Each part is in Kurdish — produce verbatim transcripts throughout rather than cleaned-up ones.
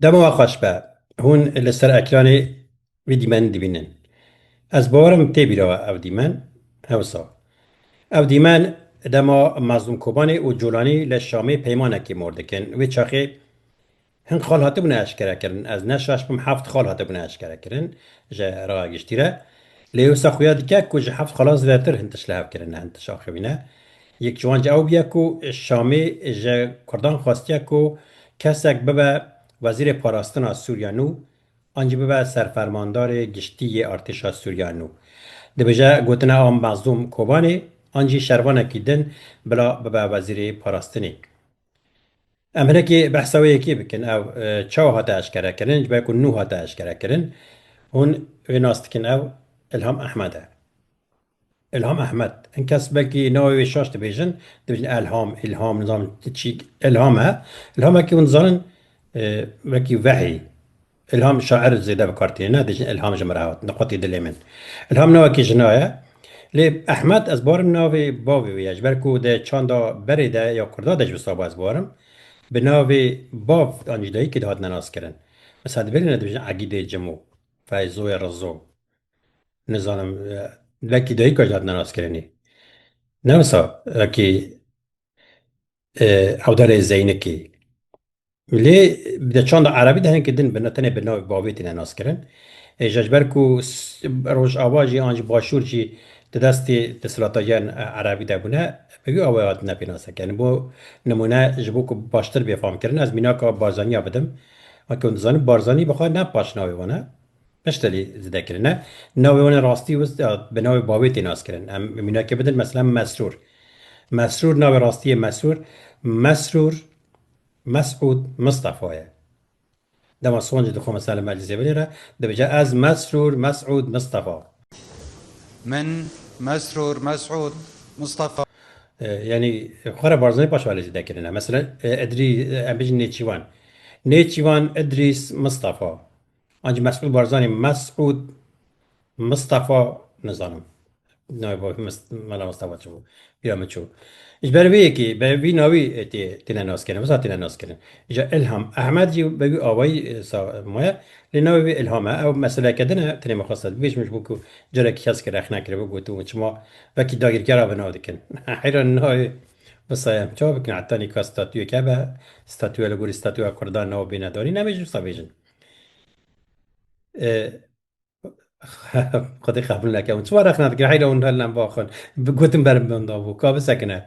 Dema we xweş be. Hûn li ser ekranê vî dîmenî dibînin. Ez bawerim tê bîra we ev dîmen. Hewsa. Ev dîmen dema Mazlûm Kobanê û Colanî li Şamê peymanekê mor dikin. Wê çaxê hin xal hatibûne eşkerekirin. Ez ne şaş bim, heft xal hatibûne eşkerekirin ji raya giştî re. Lê wisa xuya dike ku ji heft xalan zêdetir hin tişt li hev kirine, hin tişt axivîne. Yek ji wan jî ew bûye ku Şamê ji Kurdan xwestiye ku kesek bibe wezîrê parastina Sûriya nû, an jî bibe serfermandarê giştî yê artêşa Sûriya nû. Dibêje gotina a Mazlûm Kobanê, an jî şervanekî din bila bibe wezîrê parastinê. Em hinekî behsa wê yekê bikin. Ew, e, çawa hate eşkerekirin? Ji ber ku nû hate eşkerekirin. Hûn wê nas dikin ew Ilham Ehmed e. Ilham Ehmed. Hin kes belkî navê wê şaş dibêjin, dibêjin Elham, Îlham, nizanim çi, Ilham e. Îlhamekî hûn dizanin, e, wekî vehî. Îlham şair zêde bi kar tîne, ne, dibêjin Ilham ji min re hat, niqotî dilê min. Îlham navekî jina ye. Lê Ehmed, ez barim navê bavê wê ye. Ji ber ku di çanda berê de ya Kurda de ji wisa bû, ez barim. Bi navê bav an jî dayikê de hatine naskirin. Mesela di berê ne dibêjin Egîdê Cimo, Feyzoyê Rizo. Nizanim, e, belkî dayika jî hatine naskirinî. Ne wisa, wekî, e, Ewdarê Zeynikî. Lê di çanda erebî de hinekî din bi, tenê bi navê bavê tîne naskirin. E, ji ber ku s-, Rojava jî an jî Başûr jî di destê desthilatdayan, e, erebî de bûne, bi wî awayê hatine pênasekirin. Bo nimûne, ji bo ku baştir bê famkirin, ez mînaka Barzaniya bidim. Weke hûn dizanin, Barzanî bi xwe ne paşnavê wan e. Piştî lê zêde kirine. Navê wan rastî wis, ya, bi navê bavê tê naskirin. Em mînakê bidin, mesela Mesrûr. Mesrûr navê rastî yê Mesrûr. Mesrûr Mesûd Mistefa ye. Dema soncê dixwe mesela li meclisê binêre, dibêje, "Ez Mesrûr Mesûd Mistefa." Min Mesrûr Mesûd Mistefa. E, yanî, xwe re Barzanî paş ve lê zêde kirine. Mesela, e, Edrî-, e, em bêjin Nêçîvan. Nêçîvan Idrîs Mistefa. An jî Mesûd Barzanî, Mesûd Mistefa, nizanim. Navê bavê Mis-, Mela Mistefa çi bû? Bîra min çû. Ji ber vê yekê, be vî navî, e, tê, têne naskirin, wisa têne naskirin. Îja Ilham Ehmed jî be wî awayî, e, sa-, maye. Lê navê wê Ilham e. Ew meseleke din e, tenê min xwest bibêjim, ji bo ku carekî kesekî rexne kiribe, gotin, çima wekî dagirkera bi nav dikin. Heyran navê wisa ye. Çawa bikin, heta nîka statuyek hebe, statuya li gorî statuya Kurdan nav bêne danîn, em ê jî wisa bêjin. E, Xwedê qebûl neke. Hûn çima rexne dikin? Heyra hûn helen baxin. Bi gotin berin benda bû. Ka bisekine.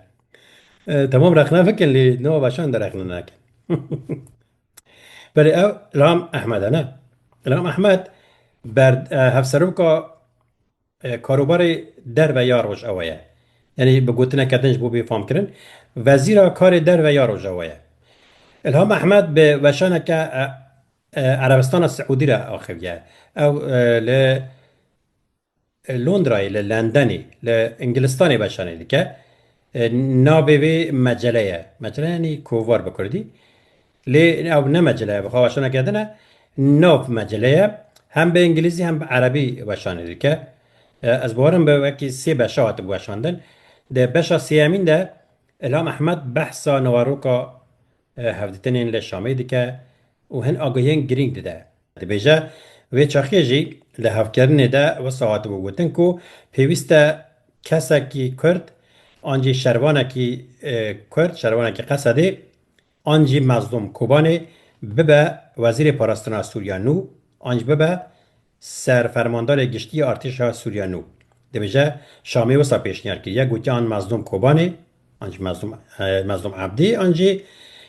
E, temam rexne bikin, lê nava beşan de rexne nekin. Belê ew Ilham Ehmed e, ne? Ilham Ehmed ber-, e, hevseroka, e, karobarê derve ya Rojava ye. Yanî bi gotineke din ji bo bê famkirin, wezîra karê derve ya Rojava ye. Ilham Ehmed bi weşaneke, e, e, Erebistana Siûdî re axiviye. Ew, e, li Londrayê, li Lendenê, li Îngilistanê weşanê dike. E, navê vê mecele ye. Mecele yanî kovar bi kurdî. Lê ew ne mecele ye, bi xwe weşaneke din e. Nav mecele ye. Hem bi îngilîzî hem bi erebî weşanê dike. E, ez bawerim bi wekî sê beşa hatibû weşandin. Di beşa sêyemîn de Ilham Ehmed behsa naveroka, e, hevdîtinên li Şamê dike û hin agahiyên girîng dide. Dibêje, wê çaxê jî li hevkirinê de wisa hatibû gotin ku pêwîst e kesekî Kurd, an jî şervanekî, e, Kurd, şervanekî Qesedê, an jî Mezlûm Kobanê bibe wezîrê parastina Sûriya nû, an jî bibe serfermandarê giştî yê artêşa Sûriya nû. Dibêje, Şamê wisa pêşniyar kiriye, gotiye an Mezlûm Kobanê, an jî Mezlûm, e, Mezlûm Ebdî, an jî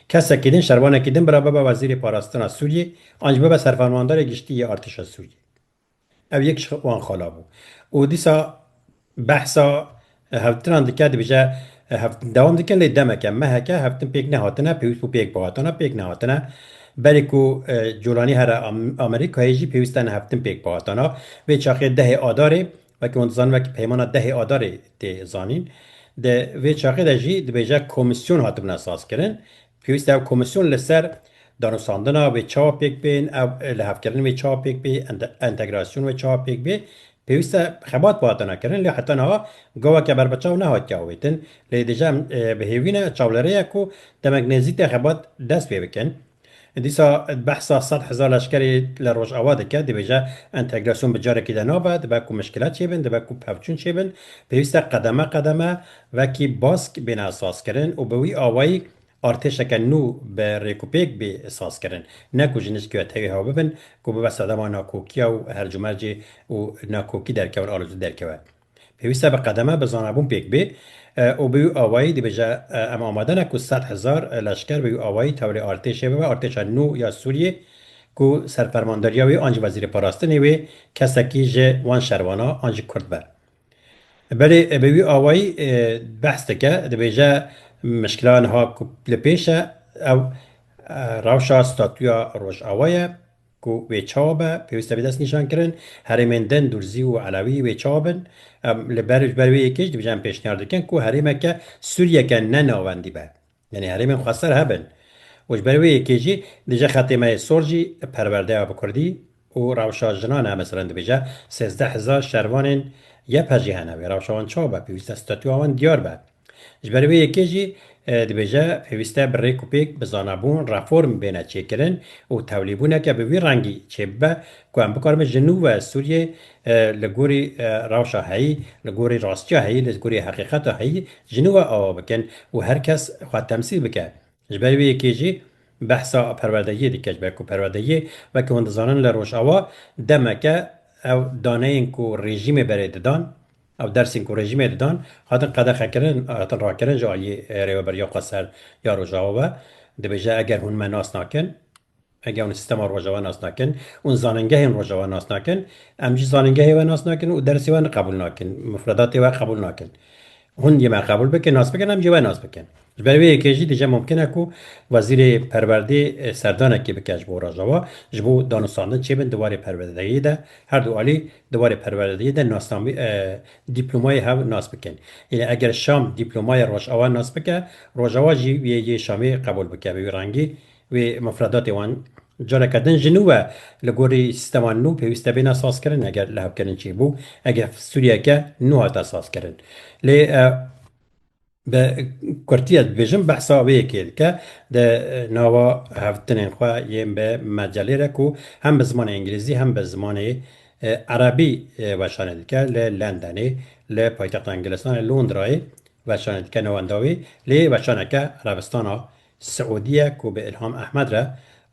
kesekî din, şervanekî din bira bibe wezîrê parastina Sûriyê, an jî bibe serfermandarê giştî yê artêşa Sûriyê. Ev yek ji wan xala bû. Û dîsa behsa, e, hevtinan dike, dibêje, e, hev-, dewam dikin, lê demeke, meheke hevtin pêk nehatine, pêwîst bû pêk bihatana, pêk nehatine. Berê ku, e, Colanî here Am-, Amerîkayê jî pêwîst e hevtin pêk bihatana. Vê çaxê dehê Adarê, wekî hûn dizanin, wekî peymana dehê Adarê tê zanîn. Di vê çaxê de jî dibêje komîsyon hatibûne sazkirin. Pêwîst e ev komîsyon li ser danûstandina wê çawa pêk bên, ev, e, lihevkirin wê çawa pêk bê, ente-, entegrasyon wê çawa pêk bê, pêwîst e xebat bi hatine kirin, lê heta niha gaveke berbiçav nehatiye avêtin. Lê dibêje em, e, bi hêvî ne, çavlêrê ye ku demek nêzîk de xebat dest pê bikin. Dîsa behsa sed hezar leşkerî li Rojava dike, dibêje entegrasyon bi carekî de nabe, dibe ku mişkile çêbin, dibe ku pevçûn çêbin, pêwîst e qedeme qedeme wekî bask bêne sazkirin û bi wî awayî artêşeke nû bi rêkûpêk bê sazkirin. Ne ku ji nişkî ve tevî hew bibin, ku bibe sedema nakokiya û hercûmercê û nakokî derkevin, alozî derkeve. Pêwîst e bi qedeme, bi zanebûn pêk bê, e, û bi wî awayî dibêje, e, em amade ne ku sed hezar leşker bi wî awayî tevlê artêşê bibe, artêşa nû ya Sûriyê ku serfermandariya wê an jî wezîrê parastinê wê kesekî ji wan şervana an jî Kurd be. Belê, e, bi wî awayî, e, behs dike, dibêje mişkila niha ku li pêş e, ew, e, rewşa statûya Rojava ye. Ku wê çawa be, pêwîst e bê destnîşankirin. Herêmên din, Durzî û Elewî wê çawa bin? Em li ber, ji ber wê yekê jî dibêjin, em pêşniyar dikin ku herêmeke Sûriyeke ne navendî be. Yanî herêmên xweser hebin. Û ji ber wê yekê jî dibêje xetê me yê sor jî perwerdeya bi kurdî û rewşa jinan e, meselen dibêje sêzdeh hezar şervanên Y P G hene, wê rewşa wan çawa be, pêwîst e statûya wan diyar be. Ji ber wê yekê jî, e, dibêje, pêwîst e bi rêk û pêk, bi zanebûn, reform bêne çêkirin û tevlîbûneke bi vî rengî çêbibe ku em bikaribin ji nû ve Sûriyê, e, li gorî, e, rewşa heyî, li gorî rastiya heyî, li gorî heqîqeta heyî ji nû ve ava bikin û her kes xwe temsîl bike. Ji ber wê yekê jî behsa perwerdehiyê dike, ji ber ku perwerdehiyê, weke hûn dizanin, li Rojava demeke ew daneyên ku rejîmê berê didan, ew dersên ku rejîmê didan, hatin qedexekirin, hatin rakirin ji aliyê, e, Rêveberiya Xweser ya Rojava ve. Dibêje, eger hûn me nas nakin, eger hûn sîstema Rojava nas nakin, hûn zanîngehên Rojava nas nakin, em jî zanîngehê we nas nakin û dersê we qebûl nakin, mufredatê we qebûl nakin. Hûn yê me qebûl bikin, nas bikin, em jî we nas bikin. Ji ber wê yekê jî dije mumkin e ku Wezîrê Perwerdê, e, serdanekê bike ji bo Rojava, ji bo danûstandin çêbin di warê perwerdehiyê de, her du alî di warê perwerdehiyê de nasnamî, e, dîplomayê hev nas bikin. Yanî eger Şam dîplomayê Rojava nas bike, Rojava jî wê yê Şamê qebûl bike. Bi wî rengî wê mufredatê wan careke din ji nû ve li gorî sîstema nû pêwîst e bêne sazkirin, eger lihevkirin çêbû, eger Sûriyeke nû hate sazkirin. Lê, e, bi kurtî ez bibêjim, behsa wê yekê dike, di nava hevtinên xwe yên bi mecelê re ku hem bi zimanê îngilîzî hem bi zimanê, e, erebî, e, weşanê dike, li Lendenê, li paytexta Îngilistanê, Londrayê weşanê dike, navenda wê, lê weşaneke Erebistana Siûdî ye ku bi Îlham Ehmed re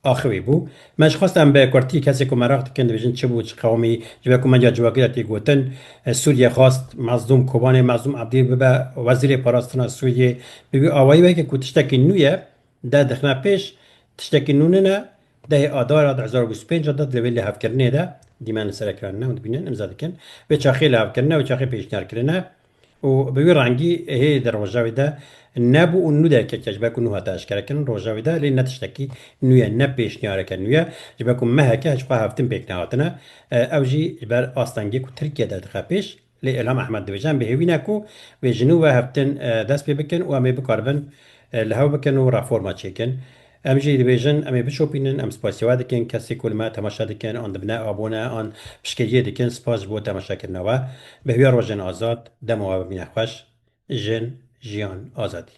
axivî bû. Me ji xwest em bi kurtî, kesê ku meraq dikin, dibêjin çi bû, çi qewimî, ji ber ku medya civakî de tê gotin, e, Sûriye xwest Mezlûm Kobanê, Mezlûm Ebdî bibe wezîrê parastina Sûriyê. Bi wî awayî weke ku tiştekî nû ye, de dixine pêş, tiştekî nû nine, dehê Adara du hezar û bîst û pênc de di vê lêhevkirinê de, dîmen li ser ekran ne, hûn dibînin, imza dikin. Vê çaxê lêhevkirine, vê çaxê pêşniyar kirine. Û bi wî rengî hê di rojevê de nebû û nû derketiye, ji ber ku nû hate eşkerekirin rojevê de, lê ne tiştekî nû ye, ne pêşniyareke nû ye. Ji ber ku meheke ji xwe hevtin pêk nehatine, e, ew jî ji ber astengê ku Tirkiye derdixe pêş, lê Îlham Ehmed dibêje, em bi hêvî ne ku wê ji nû ve hevtin, e, dest pê bikin û em ê bikaribin, e, li hev bikin û reforma çêkin. Em jî dibêjin, em ê bişopînin, em spasiya we dikin, kesê ku li me temaşe dikin, an dibine abone, an piştgiriyê dikin, spas ji bo temaşekirina we. Bi hêviya rojên azad, dema we bimîne xweş, jin, jiyan, azadî.